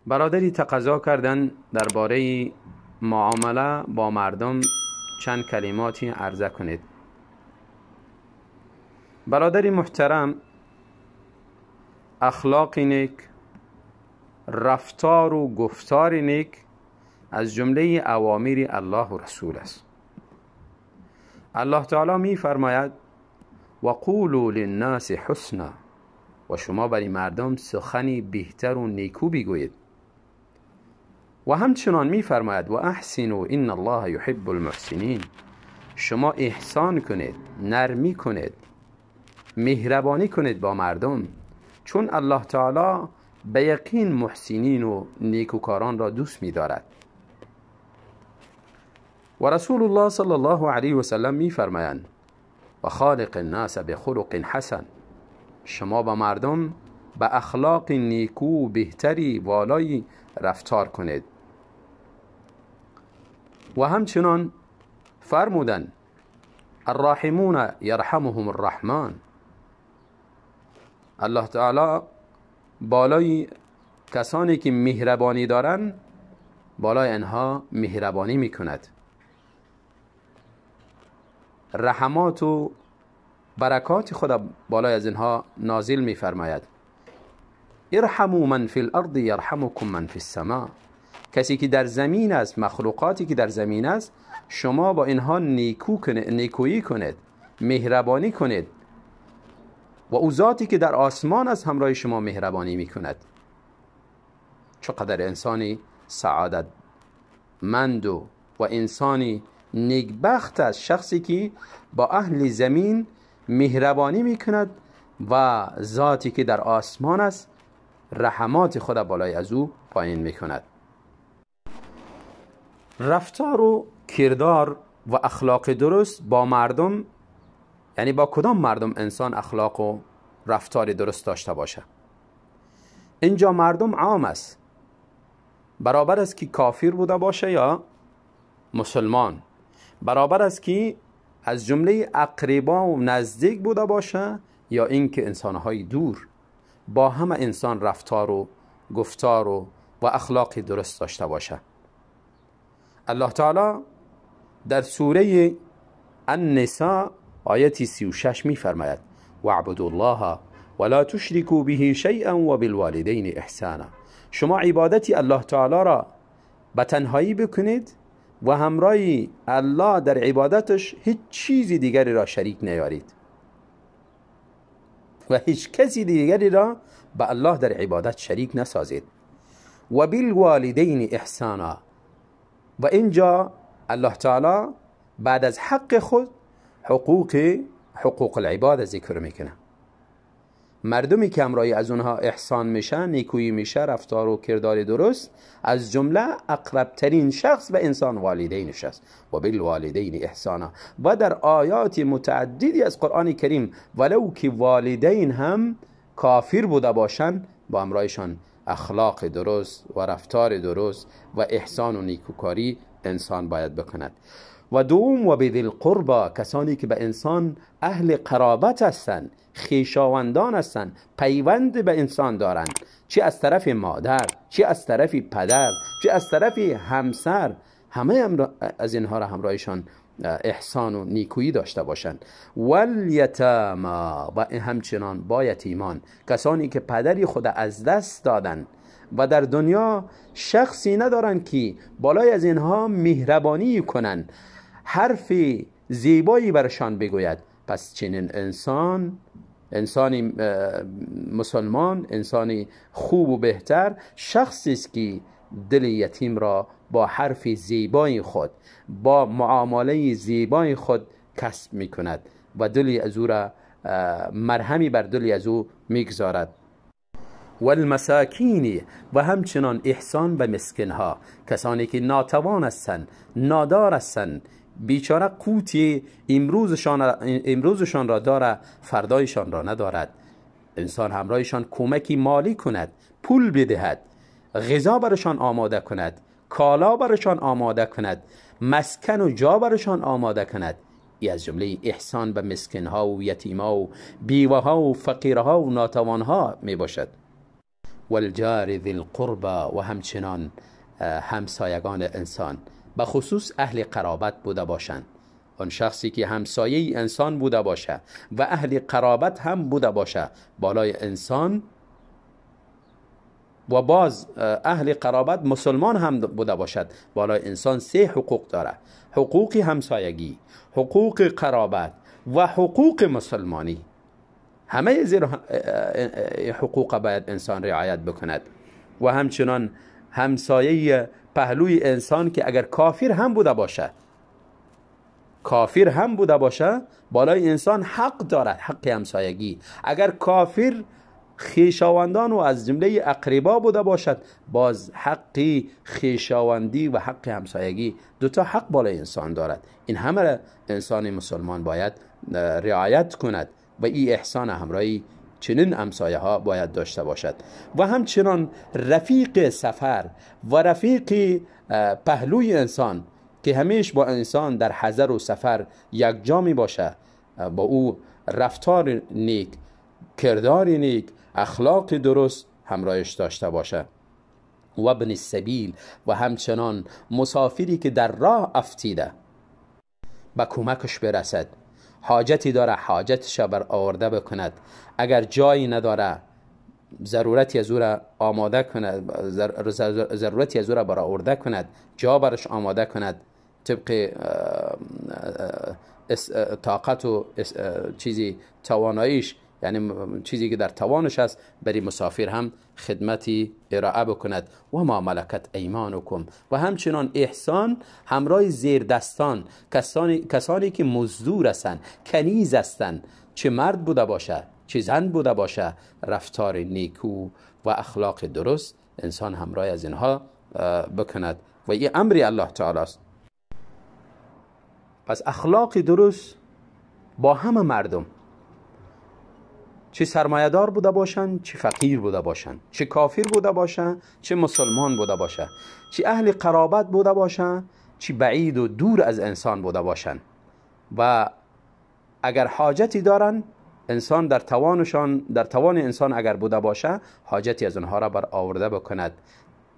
برادری تقاضا کردن درباره معامله با مردم چند کلماتی عرضه کنید. برادری محترم، اخلاق نیک، رفتار و گفتار نیک از جمله اوامر الله و رسول است. الله تعالی می فرماید و قولوا للناس حسنا، و شما برای مردم سخنی بهتر و نیکو بگویید. و همچنان می فرماید و احسنوا ان الله یحب المحسنین، شما احسان کنید، نرمی کنید، مهربانی کنید با مردم، چون الله تعالی به یقین محسنین و نیکوکاران را دوست می دارد. و رسول الله صلی الله علیه و سلم می فرمایند و خالق الناس بخلق حسن، شما با مردم به اخلاق نیکو بهتری والایی رفتار کنید. و همچنان فرمودند الراحمون یرحمهم الرحمن، الله تعالی بالای کسانی که مهربانی دارند بالای انها مهربانی میکند، رحمات و برکات خدا بالای از اینها نازل میفرماید. ارحموا من فی الارض یرحمکم من فی السماء، کسی که در زمین است، مخلوقاتی که در زمین است، شما با اینها نیکویی کنید، مهربانی کنید و او ذاتی که در آسمان است همراه شما مهربانی میکند. چقدر انسانی سعادتمند و انسانی نیکبخت است شخصی که با اهل زمین مهربانی میکند و ذاتی که در آسمان است رحمات خدا بالای از او پایین میکند. رفتار و کردار و اخلاق درست با مردم، یعنی با کدام مردم انسان اخلاق و رفتار درست داشته باشه؟ اینجا مردم عام است، برابر است که کافر بوده باشه یا مسلمان، برابر است که از جمله اقربا و نزدیک بوده باشه یا اینکه انسانهای دور، با همه انسان رفتار و گفتار و اخلاق درست داشته باشه. الله تعالی در سوره النساء آیت 36 می فرماید واعبدوا الله ولا تشركوا به شیئا وبالوالدین احسانا، شما عبادت الله تعالی را به تنهایی بکنید و همراه الله در عبادتش هیچ چیزی دیگری را شریک نیارید و هیچ کسی دیگری را به الله در عبادت شریک نسازید. و بالوالدین احسانا، و اینجا الله تعالی بعد از حق خود حقوق العباد ذکر میکنه. مردمی که همراهی از اونها احسان میشه، نیکویی میشه، رفتار و کردار درست، از جمله اقربترین شخص به انسان والدینش است. و بالوالدین احسانا، و در آیات متعددی از قرآن کریم ولو که والدین هم کافر بوده باشن، با همراهشان اخلاق درست و رفتار درست و احسان و نیکوکاری انسان باید بکند. و دوم و بذی القربا، کسانی که به انسان اهل قرابت هستند، خویشاوندان هستند، پیوند به انسان دارند، چه از طرف مادر، چه از طرف پدر، چه از طرف همسر، همه از اینها را همراهشان احسان و نیکویی داشته باشند. والیتاما، و همچنان با یتیمان، کسانی که پدری خود از دست دادن و در دنیا شخصی ندارند که بالای از اینها مهربانی کنند، حرف زیبایی برشان بگوید. پس چنین انسان، انسانی مسلمان، انسانی خوب و بهتر، شخصی است که دل یتیم را با حرف زیبای خود، با معامله زیبای خود کسب می کند و دلی از او را مرهمی بر دلی از او میگذارد. والمساکین، و همچنان احسان به مسکینها، کسانی که ناتوان هستند، نادار هستند، بیچاره قوتی امروزشان را داره، فردایشان را ندارد. انسان همراهشان کمکی مالی کند، پول بدهد، غذا برشان آماده کند، کالا برشان آماده کند، مسکن و جا برشان آماده کند. ای از جمله احسان به مسکینها و یتیمها و بیوه‌ها و فقیرها و ناتوانها می باشد. والجار ذی القربى، و همچنان همسایگان انسان، به خصوص اهل قرابت بوده باشند. آن شخصی که همسایه انسان بوده باشه و اهل قرابت هم بوده باشه بالای انسان، و باز اهل قرابت مسلمان هم بوده باشد، بالای انسان سه حقوق داره: حقوق همسایگی، حقوق قرابت و حقوق مسلمانی. همه زیر حقوق باید انسان رعایت بکند. و همچنان همسایه پهلوی انسان که اگر کافر هم بوده باشه، کافر هم بوده باشه، بالای انسان حق دارد، حق همسایگی. اگر کافر خویشاوندان و از جمله اقربا بوده باشد، باز حق خویشاوندی و حق همسایگی، دوتا حق بالای انسان دارد. این همه را انسان مسلمان باید رعایت کند و این احسان همراهی چنین همسایه ها باید داشته باشد. و همچنان رفیق سفر و رفیق پهلوی انسان که همیش با انسان در حضر و سفر یک جا می باشه، با او رفتار نیک، کردار نیک، اخلاق درست همراهش داشته باشه. و ابن السبیل، و همچنان مسافری که در راه افتیده به کمکش برسد، حاجتی داره حاجتش بر آورده بکند، اگر جایی نداره ضرورتی از او را آماده کند، ضرورتی از او را برآورده کند، جا برش آماده کند طبق طاقت و چیزی تواناییش، یعنی چیزی که در توانش است، برای مسافر هم خدمتی ارائه بکند. و ما ملکت ایمانکم، و همچنان احسان همراه زیردستان، کسانی که مزدور هستند، کنیز هستند، چه مرد بوده باشه چه زن بوده باشه، رفتار نیکو و اخلاق درست انسان همراه از اینها بکند و این امر الله تعالی است. پس اخلاق درست با همه مردم، چه سرمایه‌دار بوده باشند، چه فقیر بوده باشند، چه کافر بوده باشند، چه مسلمان بوده باشند، چه اهل قرابت بوده باشند، چه بعید و دور از انسان بوده باشند، و اگر حاجتی دارند انسان در توانشان، در توان انسان اگر بوده باشه، حاجتی از آنها را بر آورده بکند.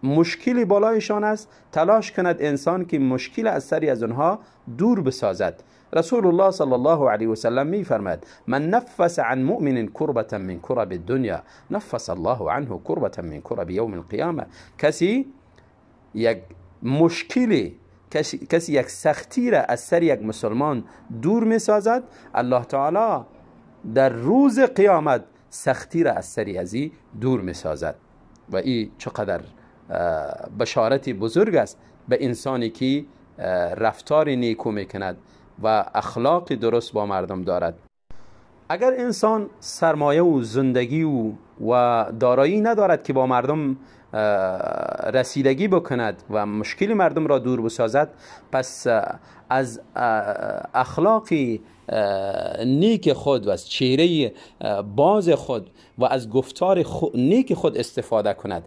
مشکلی بالایشان است، تلاش کند انسان که مشکل از سری از آنها دور بسازد. رسول الله صلی الله علیه و سلم می فرماید: من نفس عن مؤمن کربة من کرب الدنیا نفس الله عنه کربة من کرب یوم القیامه. کسی یک مشکلی، کسی یک سختی را از سر یک مسلمان دور می سازد، الله تعالی در روز قیامت سختی را از سری ازی دور می سازد. و این چقدر بشارت بزرگ است به انسانی که رفتار نیکو میکند و اخلاق درست با مردم دارد. اگر انسان سرمایه و زندگی و دارایی ندارد که با مردم رسیدگی بکند و مشکل مردم را دور بسازد، پس از اخلاق نیک خود و از چهره باز خود و از گفتار نیک خود استفاده کند،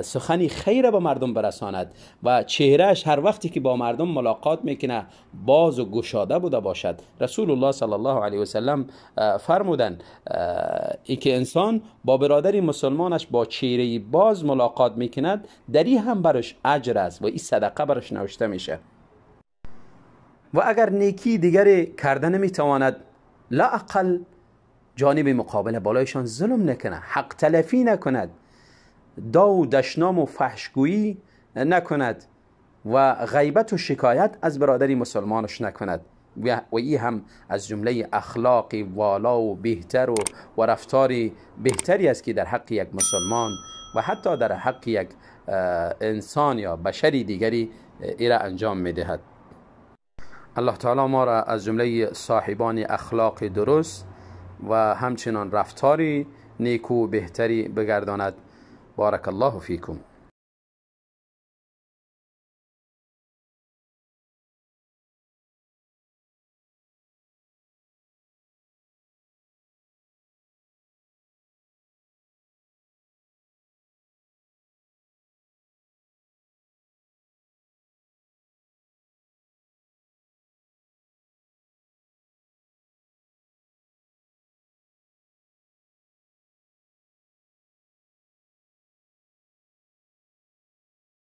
سخنی خیر به مردم برساند و چهرهش هر وقتی که با مردم ملاقات میکنه باز و گشاده بوده باشد. رسول الله صلی الله علیه و سلم فرمودند ای که انسان با برادر مسلمانش با چهره باز ملاقات میکند، در این هم برش اجر است و این صدقه برش نوشته میشه. و اگر نیکی دیگری کرده نمیتواند، لا اقل جانب مقابل بالایشان ظلم نکنه، حق تلفی نکند، دا و دشنام و فحشگویی نکند و غیبت و شکایت از برادری مسلمانش نکند. و این هم از جمله اخلاق والا و بهتر و رفتار بهتری است که در حق یک مسلمان و حتی در حق یک انسان یا بشری دیگری ایرا انجام میدهد. الله تعالی ما را از جمله صاحبان اخلاق درست و همچنان رفتاری نیکو بهتری بگرداند. بارک الله فیکم.